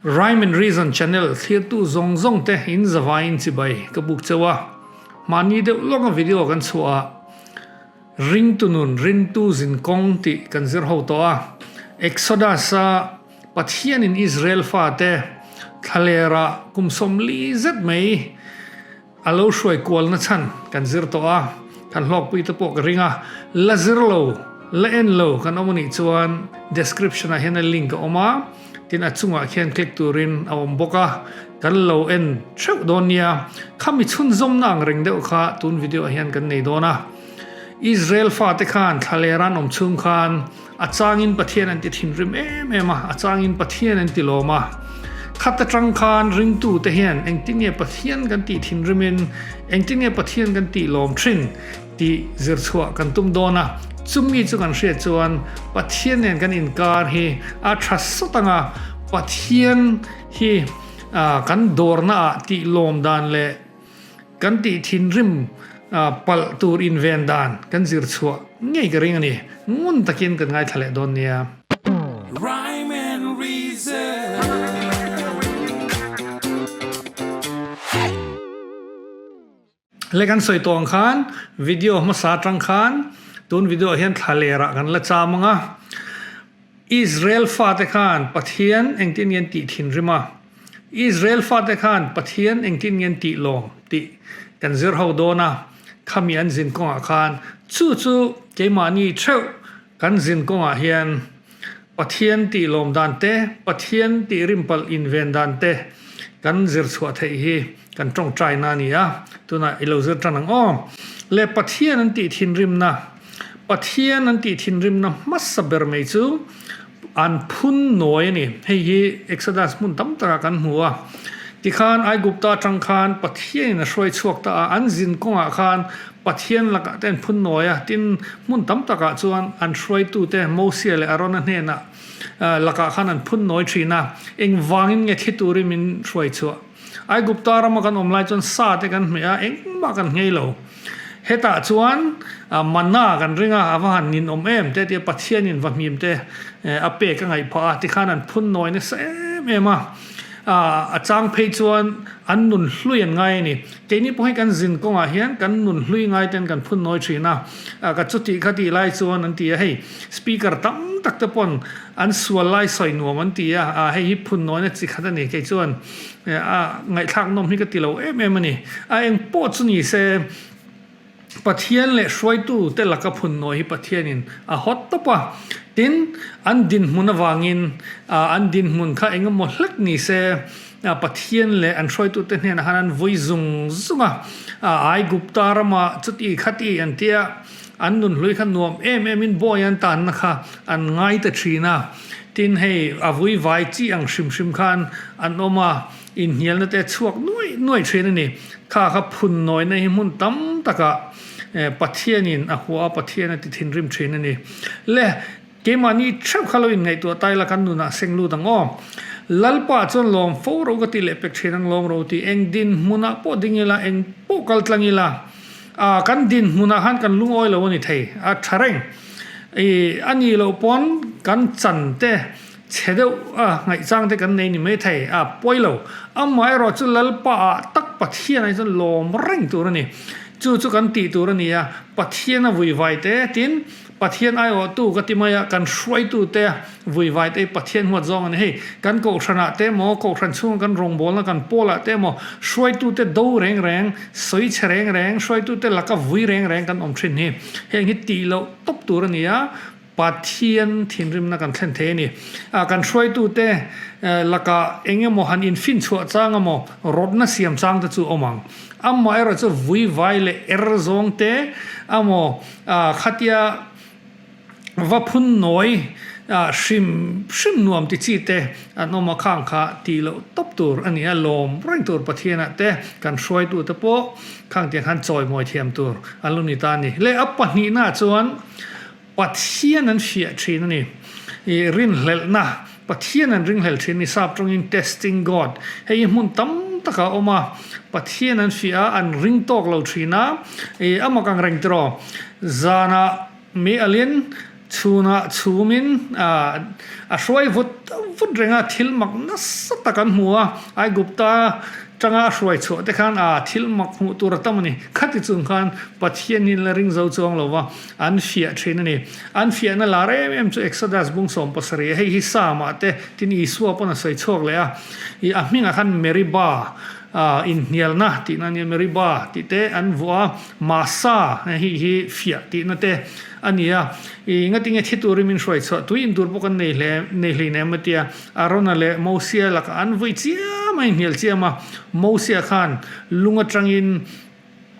Rhyme and Reason channel thlirtu zawng zawng te in zavaiin chibai ka buk cheu a, mahni deuh lawka video kan chhuah ah Ringtu nun rintu zin kawng tih kan zir ho tawh a, Exodus a Pathianin Israel fate thlalerah kum 40 zet mai A lo hruai kualna chhan kan zir tawh a, kan hlawkpui te pawh ka ring a, la zir lo, la en lo kan awm anih chuan description ah hian a link a awm a, tin a chungah khian click turin a awm bawk a, kan lo en theuh dawn nia. Khami chhunzawmna ang reng deuh kha tun video ah hian kan nei dawn a. Israel fate khan thlaler an awm chhung khan A changin Pathian an ti thinrim em em a, a changin Pathian an ti lawm a. Khat atang khan ringtute hian engtin nge Pathian kan tih thinrimin engtin nge Pathian kan tih lawm thin tih zir chhuah kan tum dawn a. Chumi chu kan hriat chuan Pathian nen kan inkar hi a tha sawt ang a, Pathian hi kan dawrnaah tih lawm dan leh Kan tih thinrim palh tur inven dan kan zir chhuah ngei ka ring a ni. Ngun takin kan ngaithla leh dawn nia. Rhyme and reason. Le kan sawi tawh ang khan video hmasa atang khan tun video ah hian thla lerah kan la cham ang a. Israel fate khan Pathian engtin nge an tih thinrim a? Israel fate khan Pathian engtin nge an tih lawm tih kan zir ho dawn a, khami an zin kawngah khan chu chu keimahni theuh kan zin kawngah hian Pathian tih lawm dan te, Pathian tih rimpalh inven dan te kan zir chhuah theih hi kan tawngtaina a ni a, tunah i lo zir tan ang aw. Le Pathian an tih thinrimna, Pathian an tih thinrimna hmasa ber mai chu An phun nawi a ni. Hei hi Exodus hmun tam takah kan hmu a. Tikhan Aigupta atang khan Pathianin a hruai chhuak ta a, an zin kawngah khan Pathian lakah te an phun nawi a, tin hmun tam takah chuan an hruaitute Mosia leh Arona hnenah lakah khan an phun nawi thin a, engvangin nge thi turin min hruai chhuah? Aigupta rama kan awm lai chuan sa te kan hmeh a, engmah kan nghei lo. Hetah chuan manna kan ring a, a va han ninawm em te tia Pathianin va hmim te a pek a ngaih phah a, tikhan an phun nawi nasa em em a. A chang phei chuan an nun hlui an ngai a ni. Keini pawh hi kan zin kawngah hian kan nun hlui ngai ten kan phun nawi thin a, ka chuti kha tih lai chuan an ti a, hei speaker tam tak te pawn an sual lai sawi nuam an ti a, hei hi phun nawina chi khat a ni. Kei chuan A ngaihthlak nawm hi ka ti lo em em a ni. A eng pawh chu ni se, Pathian leh hruaitu te laka phun nawi hi Pathianin a hawt tawp a. Tin, an dinhmun avangin an dinhmun kha eng emaw hlek ni se, Pathian leh an hruaitu te hnenah khan an vui zung zung a. Aigupta rama chuti khati an tia, an nunhlui kha nuam em emin bawi an tanna kha an ngai ta thin a. Tin, hei a vui vai chi ang hrim hrim khan an awm a, inhnialna te a chhuak nuaih nuaih thin a ni. Kha kha phun nawina hi hmun tam takah Pathianin a hua a, Pathian a ti thinrim thin a ni. Le, keimahni theuh kha lo inngaihtuah ta ila kan nunah seng lut ang aw. Lalpa chuan lawm fo ro ka ti leh pek thin ang lawm ro ti, eng dinhmunah pawh ding ila, eng pawh kal tlang ila, A kan dinhmunah khan kan lungawi lo a ni thei, a tha reng. I a nih loh pawn kan chan te chhe deuh a ngaihchang te kan nei ni mai thei, a pawi lo. Amaherawh chu Lalpa ah tak Pathian ah chuan lawm reng tur a ni. Chu chu kan tih tur a ni a, Pathian a vuivai te tin Pathian aiawhtu ka ti mai a, kan hruaitu te vuivai te hi Pathian huat zawng a ni. Hei, kan kohhranah te emaw, kohhran chhunga kan rawngbawlna kan pawlah te emaw, hruaitu te do reng reng, sawi chhe reng reng, hruaitu te laka vui reng reng kan awm thin hi. Heng hi tih loh tawp tur a ni a, Pathian thinrimna kan thlen thei a ni. Kan hruaitu te lakah eng emaw han infin chhuah chang emaw, rawtna siam chang te chu awm ang. Amaherawh chu vuivai leh er zawng te emaw, Khatia va phun nawi hrim hrim nuam ti chi te an awm a, khang kha tih loh tawp tur a ni a, lawm reng tur Pathianah te kan hruaitu te pawh khang tiang khan chawimawi thiam tur an lo ni ta a ni. Leh a pahnihnaah chuan Pathian an fiah thin a ni. I rinhlelhna, Pathian an ringhlel thin a ni, sap tawngin testing God. Hei hi hmun tam takah a awm a, Pathian an fiah a, an ring tawk lo thin a, i a mak ang reng tiraw. Zanah mi alin. Chhunah chhumin a hruai vut vut reng a, thil mak nasa tak an hmu a, Aigupta tanga a hruai chhuah te khan a thil mak hmuh tur a tam a ni. Khati chung khan Pathianin la ring zo chuang lo va, an fiah thin a ni. An fiahna lar em em chu Exodus bung 70 a, hei hi Psalm-ah te tin Isua pawn a sawi chhuak leh a, ih a hmingah khan Meribah inhnialna tihna a nia, Meribah tih te an vuah a, Masa hei hi fiah tihna te a ni a, ih ngatinge thi turin min hruai chhuah, tui in tur pawh kan nei hle nei hlei nem a tia, Arona leh Mosia lakah an vui chiam a, inhnial chiam a, Mosia khan lung atangin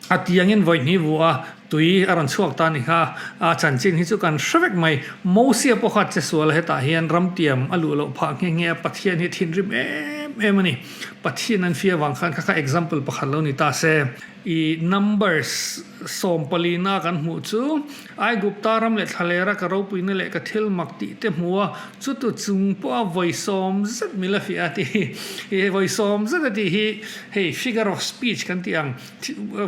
a tiangin vawi hnih vuah a, tui a rawn chhuak ta a ni kha, a chanchin hi chu kan hre vek mai. Mosia pawh kha che sual a, hetah hian ramtiam a luh loh phah nghe nghe a, Pathian hi thinrim em em a ni. Pathian an fia vang khan kha kha example pakhat lo ni ta se. I Numbers 14 a kan hmuh chu, Aigupta ram leh thlalera ka ropuina leh ka thil mak tih te hmu a, chutu chung pawha vawi sawm zet mil a fiah a tih hi, vawi sawm zet a tih hi hei figure of speech kan tih ang,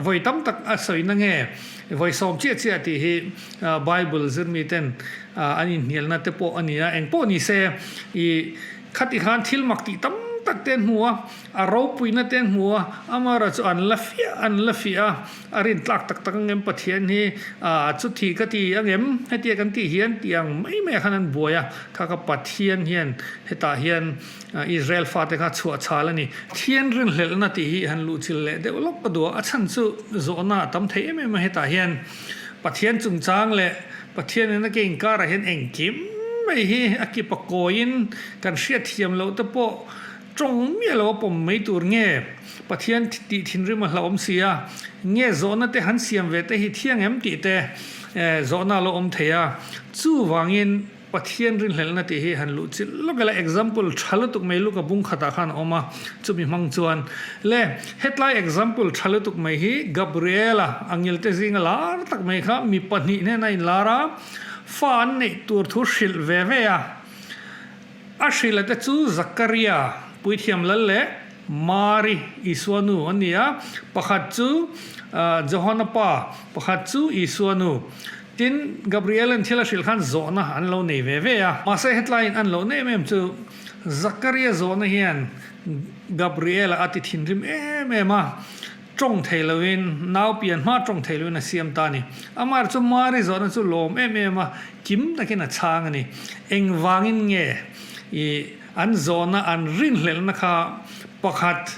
vawi tam tak a sawi na nge vawi sawm chiah chiah tih hi Bible zirmi ten an inhnialna te pawh a ni a, eng pawh ni se i khati khan thil mak tih tam tak te an hmu a. A ropuina te an hmu a, amaherawh chu an la fiah an la fiah a, a rin tlak tak tak angem Pathian hi ah chuthi ka ti angem hetia kan tih hian tih ang mai mai ah khan an buai a, kha ka Pathian hian hetah hian Israel fate kha chhuah chhal a ni. Pathian rinhlelhna tih hi han luhchilh leh deuh lawk ka duh a, a chhan chu zawhna a tam thei em em a hetah hian Pathian chungchang leh Pathian in a ke inkarah hian engkim mai hi a kip a kawiin kan hriatthiam loh te pawh Tawng miah lo a pawm mai tur nge? Pathian tih thinrim a hlauhawm si a, nge zawhna te han siam ve te hi thiang em tih te zawhna a lo awm thei a. Chuvangin Pathian rinhlelhna tih hi han luh chilh lawk ila, example tha lutuk mai Luka bung khatah khan a awm a, chumi hmang chuan le hetlai example tha lutuk mai hi Gabriela a ngilte zinga lar tak mai kha mi pahnih hnena inlar a, fa an neih tur thu hrilh ve ve a. A hrilh te chu Zakaria, Puithiam Lal leh Mari, Isua nu an ni a, pakhat chu Johana pa, pakhat chu Isua nu. Tin, Gabriela'n thil a hrilh khan zawhna an lo nei ve ve a. Mahse, hetlaiin an loh na em em chu Zakaria zawhna hian Gabriela a ti thinrim em em a, tawng thei loin, nau pian hma tawng thei loin a siam ta a ni. Amah chu Mari zawhna chu lawm em em a, Kim takin a chhang a ni. Engvangin nge i an zawhna an rinhlelhna kha pakhat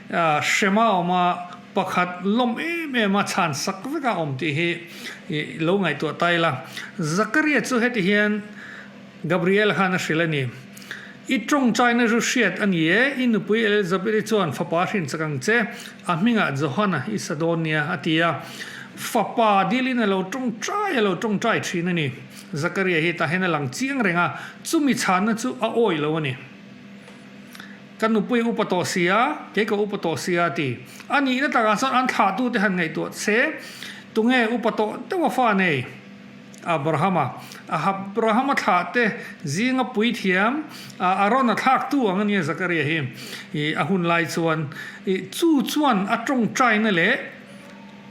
hrema a awm a, pakhat lawm em em a chhan sak vek a awm tih hi i lo ngaihtuah ta ila. Zakaria chu heti hian Gabriel khan a hrilh a ni, I tawngtaina ru hriat a ni e, i nupui Elizabeth-i chuan fapa hrin chak ang che, a hmingah Johana i sa dawn nia, a ti a. Fapa dilin a lo tawngtai a lo tawngtai thin a ni. Zakaria hi tah hian a lang chiang reng a, chumi chhanna chu a awih lo a ni. Ka nupui upa tawh si a, kei ka upa tawh si a, a ti. A nihna takah chuan an thlahtute han ngaihtuah che, tunge upa tawh deuh a fa nei? Abrahama, Abrahama thlahte zinga puithiam Arona thlaktu ang a nia Zakaria hi a hun lai chuan chu chuan a tawngtaina leh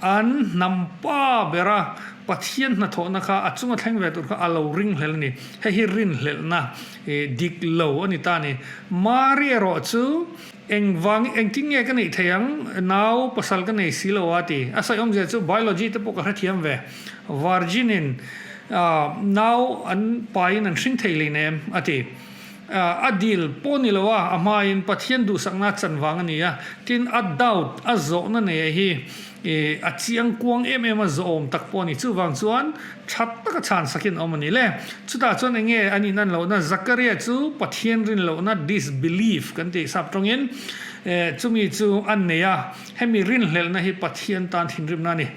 an hnam pa bera Pathian hnathawhna kha a chunga thleng ve tur kha a lo ringhlel a ni. Hei hi rinhlelhna dik lo a ni ta a ni. Mari erawh chu Engvang, engtin nge ka neih thei ang? Nau pasal ka nei si lo a ti. A sawi awmzia chu biology te pawh ka hrethiam ve. Virgin in nau an paiin an hring thei lei nem a ti. A dil pawh ni lo a, a hmain Pathian duhsakna a chan vang a ni a. Tin, a doubt, a zawhna nei hi a chiang kuang em em a, zawhawm tak pawh a ni. Chuvang chuan Tha taka chhan sakin awm a ni le. Chutah chuan eng nge an inan lohna? Zakaria chu Pathian rin lohna, disbelief, kan tih sap tawngin, chumi chu an nei a. Hemi rinhlelhna hi Pathian tan thinrimna a ni.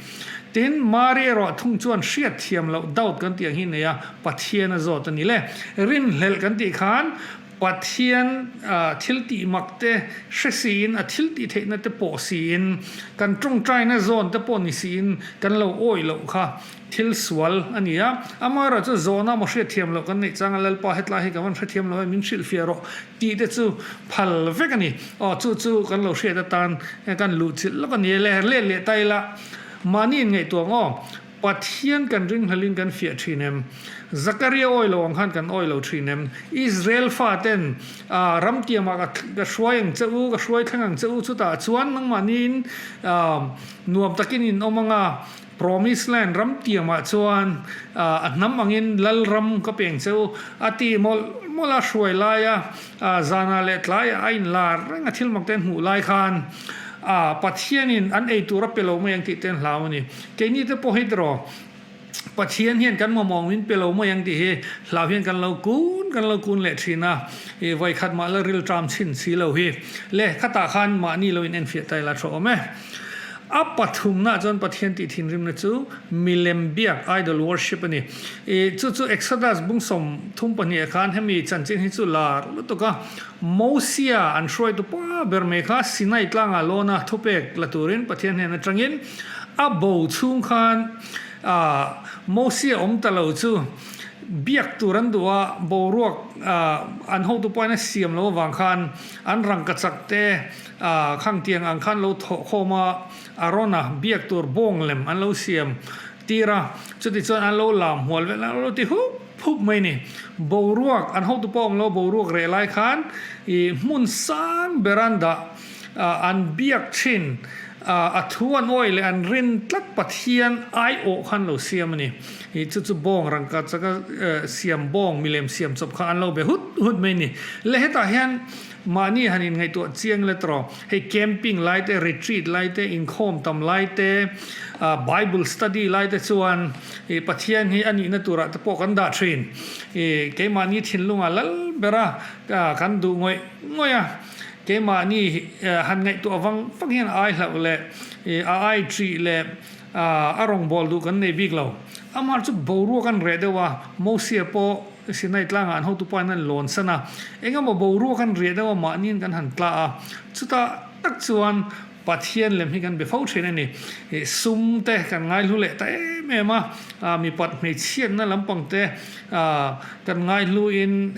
Tin, Mari erawh thung chuan hriat thiam loh, doubt, kan tih ang hi nei a, Pathian a zawt a ni le. Rinhlelh kan tih khan Pathian thil tih mak te hre siin, a thil tih theihna te pawh siin, kan tawngtaina zawn te pawh ni siin kan lo awih loh kha thil sual a ni a. Amaherawh chu zawhna maw hriatthiam loh kan neih changa Lalpa hetlai hi ka van hrethiam lo e, min hrilhfiah rawh tih te chu phal vek a ni. Aw chu chu kan lo hriat atan kan luhchilh lawk a ni e. Let leh ta ila mahni in ngaihtuah ang aw. Pathian kan ringhlelin kan fiah thin em? Zakaria awi lo ang khan kan awi lo thin em? Israel faten ramtiamah ka ka hruai ang che u, ka hruai thleng ang che u, chutah chuan nangmahniin nuam takin in awm ang a, Promise Land ramtiamah chuan a hnam angin lal ram ka peng che u, a ti mawlh mawlh a, hruai laia zanah leh tlaiah a inlar reng a thil mak te an hmuh lai khan Pathianin an ei tur a pe lo mai ang tih te an hlau a ni. Keini te pawh hi tiraw Pathian hian kan mamawh min pe lo mai ang tih hi hlau hian kan lo kun kan lo kun leh thin a, i vawikhat mah la rilṭam chhin si lo hi le khatah khan mahni lo in enfiah ta ila tha awm e. A pathumnaah chuan Pathian tih thinrimna chu milem biak, idol worship, a ni. I chu chu Exodus bung 32 ah khan hemi chanchin hi chu lar lutuk a, Mosia an hruaitu pa ber mai kha Sinai tlangah lawna thupek la turin Pathian hnen atangin a bo chhung khan Mosia awm ta lo chu biak tur an duh a, boruak an hotu pawhin a siam lo avang khan an rangkachak te Khangtiang ang khan lo thawh khawm a, Arona biak tur bawng lem an lo siam tir a, chutichuan an lo lam hual vel a, an lo ti hup hup mai ni. Boruak, an hotu pawh awm lo, boruak reh lai khan ih hmun sang ber an dah, an biak thin, a thu an awih leh an rin tlat Pathian aiawh khan lo siam a ni. Ih chu chu bawng rangka chaka siam bawng milem siam chawp kha an lo be hut hut mai ni. Le hetah hian Mahni han inngaihtuah chiang let rawh. Hei camping lai te, retreat lai te, inkhawm tam lai te, Bible study lai te chuan ih Pathian hi a nihna turah te pawh kan dah thin. Ih keimahni thinlungah lal bera kan duh ngawih ngawih a, keimahni han ngaihtuah vang vang hian a ai hlauh leh ih a ai ṭih leh a rawngbâwl duh kan nei bik lo. Amah chu boruak an reh deuh a, Mosia pawh Sinai tlangah an hotu pain an lawn san a, engemaw boruak an riah deuh a mahniin kan han tla a, chutah tak chuan Pathian lem hi kan be fo thin a ni. Sum te kan ngaihlu leh ta em em a, mipat hmeichhiatna lampang te kan ngaihluin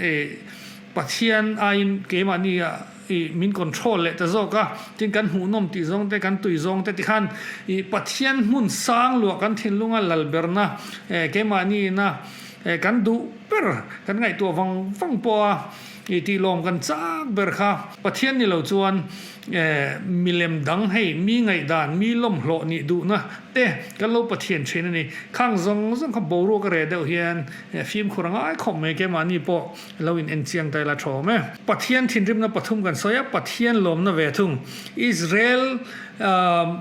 Pathian aiin keimahni i min control leh ta zawk a, tin kan hmuhnawm tih zawng te, kan tui zawng te tikhan i Pathian hmun sang luah kan thinlunga lal berna keimahni ina kan duh ber kan ngaihtuah vang vang pawh a i tihlawm kan chak ber kha Pathian ni lo chuan milem dang hei mi ngaihdan mi lawmhlawh nih duhna te kan lo Pathian thin a ni. Khang zawng zawng kha boruak a reh deuh hian fimkhur a ngai khawp mai keimahni pawh. Lo in en chiang ta ila tha awm e. Pathian thinrimna pathum kan sawi a, Pathian lawmna ve thung. Israel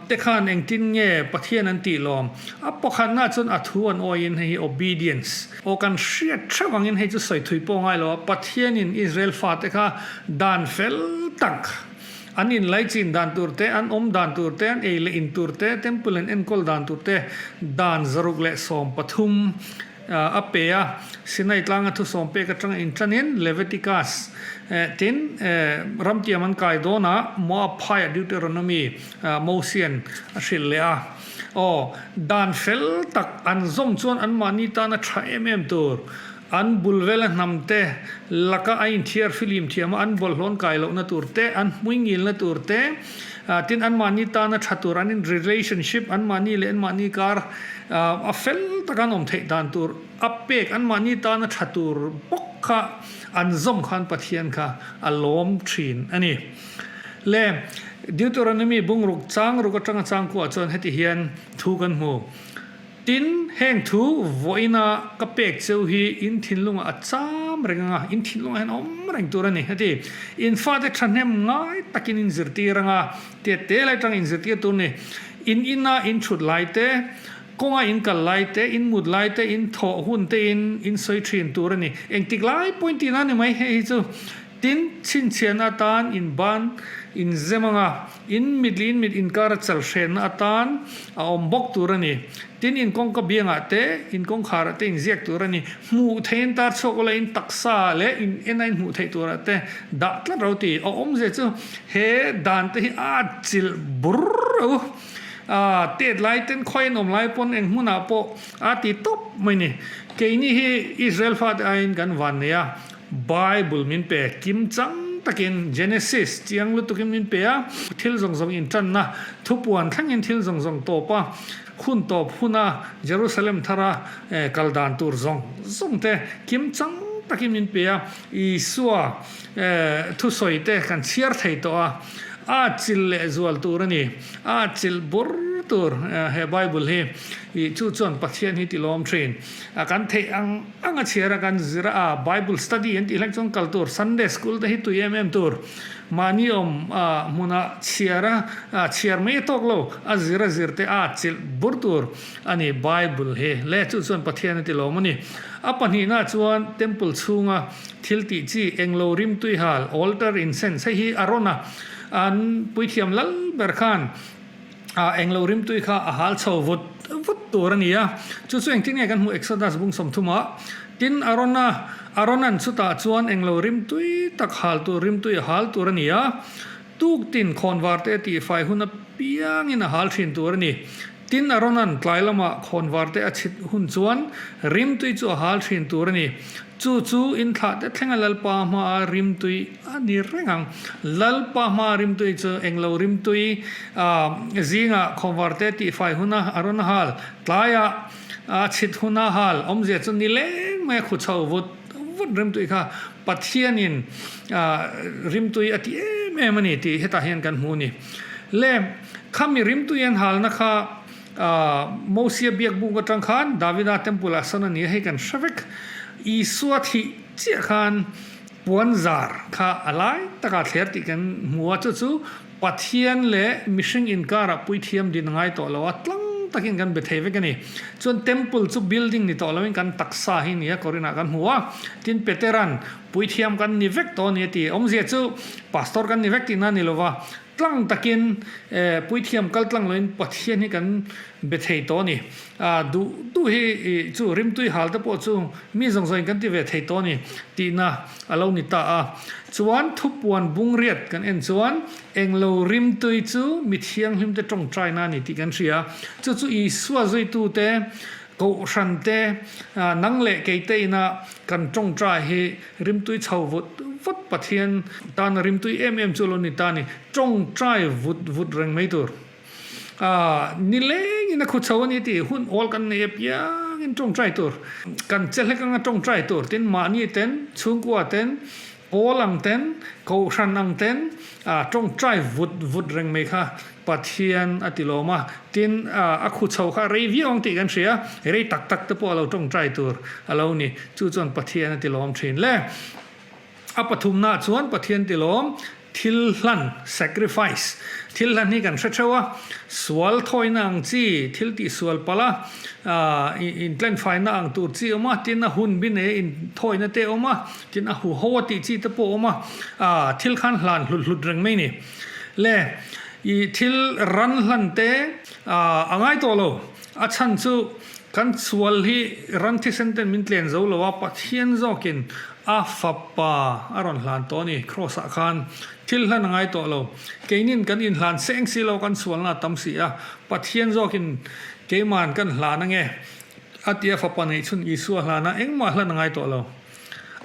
te khan engtin nge Pathian an tih lawm? A pakhatna chuan a thu an awiin hei hi obedience. Aw kan hriat theuh angin hei chu sawi thui pawh ngai lo a, Pathianin Israel fate kha dan fel tak an inlaichin dan tur te, an awm dan tur te, an ei leh in tur te, temple an enkawl dan tur te, dan 113 A pe a, Sinai tlanga thusawm pek atanga inṭanin Leviticus tin ramtiam an kai dawnah Moab phaiah Deuteronomy Mosian a hrilh leh a. Aw, dan fel tak an zawm chuan anmahni tana ṭha em em tur, an bul vela hnam te laka a inthiar filim thiam a, an bawlhhlawn kai lohna tur te, an hmuingilna tur te, tin anmahni tana ṭha tur an in relationship anmahni leh anmahni kar A fel taka an awm theih dan tur a pek anmahni tana tha tur bawk kha an zawm khan Pathian kha a lawm thin a ni. Le Deuteronomy bungruk chang ruk atanga chang kuah chuan heti hian thu kan hmu, Tin, heng thu vawiina ka pek cheu hi in thinlungah a cham reng anga, in thinlungah hian a awm reng tur a ni, heti in fate thahnem ngai takin in zirtir anga, Tiat te lai tang inzirtir tur ni. In ina in thut lai te, kawnga in kal lai te, in mut lai te, in thawh hun te in in sawi thin tur a ni. Engtik lai pawhin tihna a ni mai hei hi chu. Tin, chhinchhiahna atan in ban in zem anga, in mit leh in mit inkar a chal hrenna atan a awm bawk tur a ni. Tin, in kawngka biangah te, in kawngkharah te in ziak tur a ni. Hmuh theihin tar chhuak ula in taksa leh in ena in hmuh theih turah te dah tlat ro ti. A awmzia chu he dan te hi a chilh bur ro. A tet lai ten khawi an awm lai pawn eng hmunah pawh a ti tawp mai ni. Keini hi Israel fate aiin kan van nei a, Bible min pe kim chang. takin Genesis chiang lutukin min pe a, thil zawng zawng intanna thupuan thlengin thil zawng zawng tawp a, hun tawp huna Jerusalem thara kal dan tur zawng zawng te kim chang takin min pe a, Isua thusawi te kan chhiar thei tawh a, a chilh leh zual tur a ni, a chilh bur tur he Bible hi, chu chuan Pathian hi tilawm thin. A kan theih ang ang a chhiar a kan zir a, Bible study an tih hlek chuan kal tur, Sunday school te hi tui em em tur, mahni awm hmunah chhiar a, chhiar mai a tawk lo, a zir a zir te a chilh bur tur a ni Bible hi le chu chuan Pathian a ti lawm a ni. A pahnihna chuan Temple chhunga thil tih chi englo rimtui hal, altar incense, hei hi a rawn a, an puithiam lal ber khan, Ah, englo rimtui kha a hal chho vut vut tur a ni a. Chu chu engtin nge kan hmuh Exodus bung 30 ah? Tin, Arona, Aronan chutah chuan englo rimtui tak hal tur rimtui a hal tur a ni a. Tuktin khawnvar te a tihfai hun apiangin a hal thin tur a ni. Tin, Aronan tlai lamah khawnvar te a chhit hun chuan rimtui chu a hal thin tur a ni. Chu chu inthlah te thlenga Lalpa hmaa rimtui a ni reng ang. Lalpa hmaa rimtui chu englo rimtui zingah khawmvar te tihfai huna a rawn hal, tlaiah a chhit huna hal awmzia chu ni leng mai a khu chho vut vut rimtui kha Pathianin rimtui a ti em em a ni tih hetah hian kan hmu a ni. Le khami rimtui an halna kha Mosia biakbuk atang khan Davida temple ah sawn a ni a, hei kan hre vek. Isua thih chiah khan puan zar kha a lai takah thler tih kan hmu a, chu chu Pathian leh mihring inkarah puithiam din a ngai tawh lo a, tlang takin kan be thei vek a ni. Chuan temple chu building ni tawh loin kan taksa hi ni a, Korinah kan hmu a. Tin Peteran puithiam kan ni vek tawh a ni a ti. Awmzia chu pastor kan ni vek tihna a ni lova, Tlang takin puithiam kal tlang loin Pathian hi kan be thei tawh a ni. Duh duh hi chu rimtui hal te pawh chu mi zawng zawngin kan ti ve thei tawh a ni tihna a lo ni ta a. Chuan thupuan bungriat kan en chuan englo rimtui chu mi thianghlim te tawngtaina a ni tih kan hria. Chu chu Isua zuitute Kohhran te, nang leh kei te ina kan tawngtai hi rimtui chho vut vut Pathian tana rimtui em em chu lo ni ta ni, tawngtai vut vut reng mai tur. Nilengin a khu chho a ni tih hun awl kan nei apiangin tawngtai tur. Kan che hlek anga tawngtai tur tin mahni ten, chhungkua ten, pawl ang ten, kohhran ang ten tawngtai vut vut reng mai kha Pathian a ti lawm a, tin a khu chho kha rei viau ang tih kan hria, rei tak tak te pawh a lo tawngtai tur a lo ni, chu chuan Pathian a ti lawm thin le. A pathumnaah chuan Pathian ti lawm thil hlan, sacrifice, thil hlan hi kan hre theuh a, sual thawina ang chi, thil tih sual palh a, intlenfaina ang tur chi a awm a, tin a hun bi nei a inthawina te a awm a, tin a huho a tih chi te pawh a awm a, thil khan hlan hlut hlut reng mai ni. Le, i thil ran hlan te a ngai tawh lo. A chhan chu kan sual hi ran thisen ten min tlen zo lo a, Pathian zawkin a fapa a rawn hlan tawh a ni. Kraws ah khan thil hlan a ngai tawh lo. Keinin kan inhlan seng si lo, kan sualna a tam si a, Pathian zawkin keiman kan hlan ange a ti a, fapa neih chhun Isua hlan a, engmah hlan a ngai tawh lo.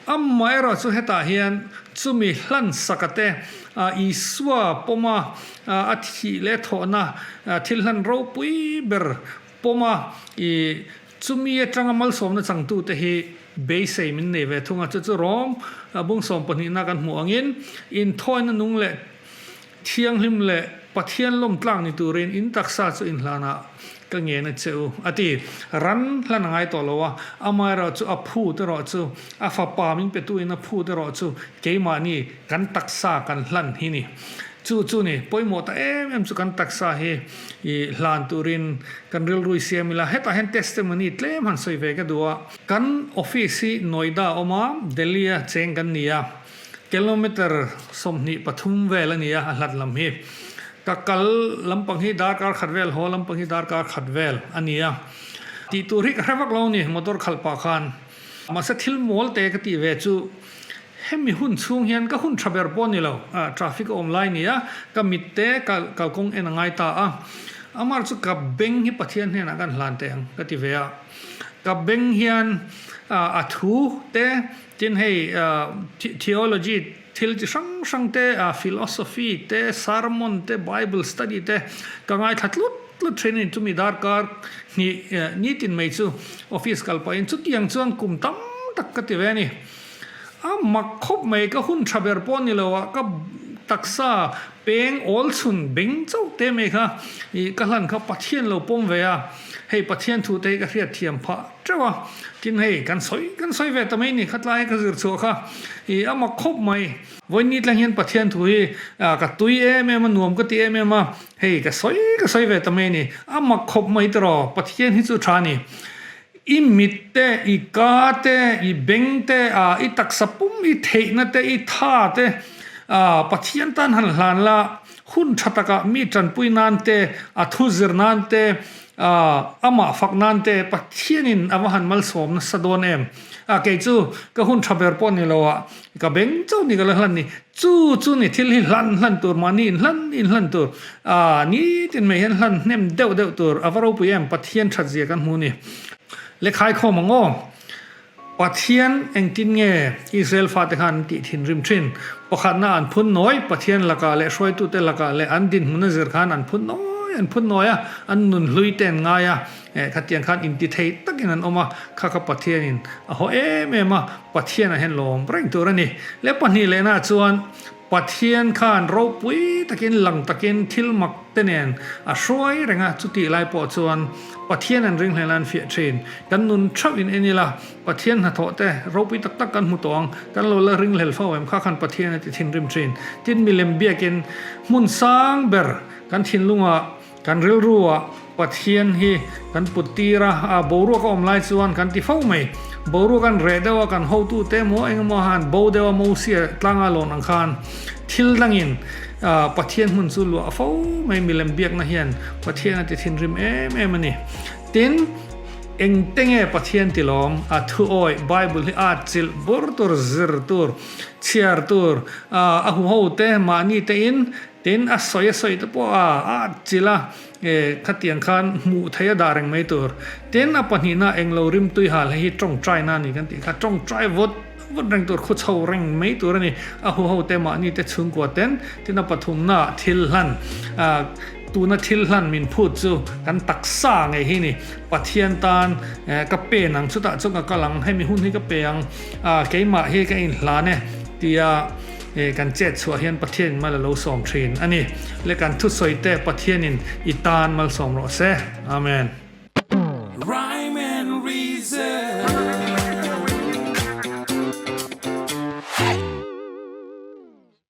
Amaherawh chu hetah hian chumi hlan saka te Isua pawma a thih leh thawhna thil hlan ropui ber pawma i chumi atanga malsawmna changtute hi beisei min nei ve thung a, chu chu Rom bung 12na kan hmuh angin inthawina nung leh Thianghlim leh Pathian lawmtlak ni turin in taksa chu inhlanah ka ngen a che u, a ti. Ran hlan a ngai tawh lo a, amaherawh chu a phut erawh chu, a fapa min petuin a phut erawh chu keimahni kan taksa kan hlan hi ni. Chu chu ni, pawimawh ta em em chu kan taksa hi i hlan turin kan rilrui siam ila. Hetah hian testimony tlem han sawi ve ka duh a. Kan office hi Noida a awm a, Delhi-a cheng kan ni a. Kilometer 23 vel a ni a, a hlat lam hi. Ka kal lampang hi darkar khat vel, haw lampang hi darkar khat vel a ni a. Tih tur hi ka hre vak lo a ni, motor khalh pah khan. Mahse thil mawl te ka tih ve chu hemi hun chhung hian ka hun tha ber pawh a ni lo, traffic a awm lai a ni a, ka mit te kalkawng en a ngai ta a. Amar chu ka beng hi Pathian hnenah kan hlan teh ang ka ti ve a. Ka beng hian a thu te Tin hei theology. Thil chi hrang hrang te, philosophy te, sermon te, bible study te ka ngaithla tlut tlut thin a ni. Chumi darkar hnih nitin mai chu office kal pahin chutiang chuan kum tam tak ka ti ve a ni. A mak khawp mai, ka hun tha ber pawh ni lo a, ka taksa peng awl chhun beng chauh te mai kha ih ka hlan kha Pathian lo pawm ve a, hei Pathian thu te hi ka hriat thiam phah teuh a, tin hei kan sawi kan sawi ve ta mai ni khatlai hi ka zir chhuah kha ih a mak khawp mai. Vawiin tlang hian Pathian thu hi ka tui em em a, nuam ka ti em em a, hei ka sawi ka sawi ve ta mai ni, a mak khawp mai tiraw Pathian hi chu tha a ni. I mit te, i ka te, i beng te, i taksa pum, i theihna te, i tha te Pathian tan han hlan la, hun tha takah mi tanpui nan te, a thu zir nan te, amah fak nan te Pathianin a va han malsawm nasa dawn em? Kei chu ka hun tha ber pawh ni lo ah ka beng chauh ni ka la hlan ni. Chu chu ni thil hi hlan hlan tur, mahni inhlan inhlan tur, aah nitin mai hian hlan hnem deuh deuh tur a va ropui em, Pathian that zia kan hmu ni. Lekhai khawm ang aw, Pathian engtin nge Israel fate khan an tih thinrim thin? Pakhatna an phun nawi, Pathian lakah leh hruaitute lakah leh an dinhmun a zir khan an phun nawi an phun nawi a, an nun hlui te an ngai a, eh khatiang khan intithei takin an awm a, kha kha Pathianin a haw em em a, Pathianah hian lawm reng tur a ni. Leh pahnih lehna chuan Pathian khan ropui takin lang takin thil mak te nen a hruai reng a, chutih lai pawh chuan Pathian an ring hlela an fiah thin. Kan nun theuh in en ila, Pathian hnathawh te ropui tak tak kan hmu tawh ang, kan lo la ring hlel fo em kha khan Pathian a ti thinrim thin. Tin milem biakin hmun sang ber kan thinlungah Kan rilruah Pathian hi kan put tir a, a boruak a awm lai chuan kan ti fo mai. Boruak an reh deuh a, kan hotute emaw eng emaw han bo deuh a, Mosia tlanga lawn ang khan thil dangin Pathian hmun chu luah fo mai. Milem biakna hian Pathian a ti thinrim em em a ni. Tin, engte nge Pathian ti lawm? A thuawih Bible hi a chilh bur tur, zir tur, chhiar tur, a huhote mahni tein Tin, a sawi a sawi te pawh a a chilh a, e, khatiang khan hmuh theih a dah reng mai tur. Tin, a pahnihna englo rimtui hal hei hi tawngtaina a ni kan tih kha, tawngtai vawt vawt reng tur, khu chho reng mai tur a ni. A huho te mahni te chhungkua ten, tin a pathumna thil hlan, a, tuna thil hlan min phut chu kan taksa ngei hi ni. Pathian tan, e, ka pen ang, chutah chuan ka kal ang, hemi hun hi ka pe ang, a, keimah hi ka inhlan e, tia, He kan chet chhuah hian Pathianin mal a lo sawm thin a ni. Le kan thusawi te Pathianin i tan malsawm rawh se. Amen.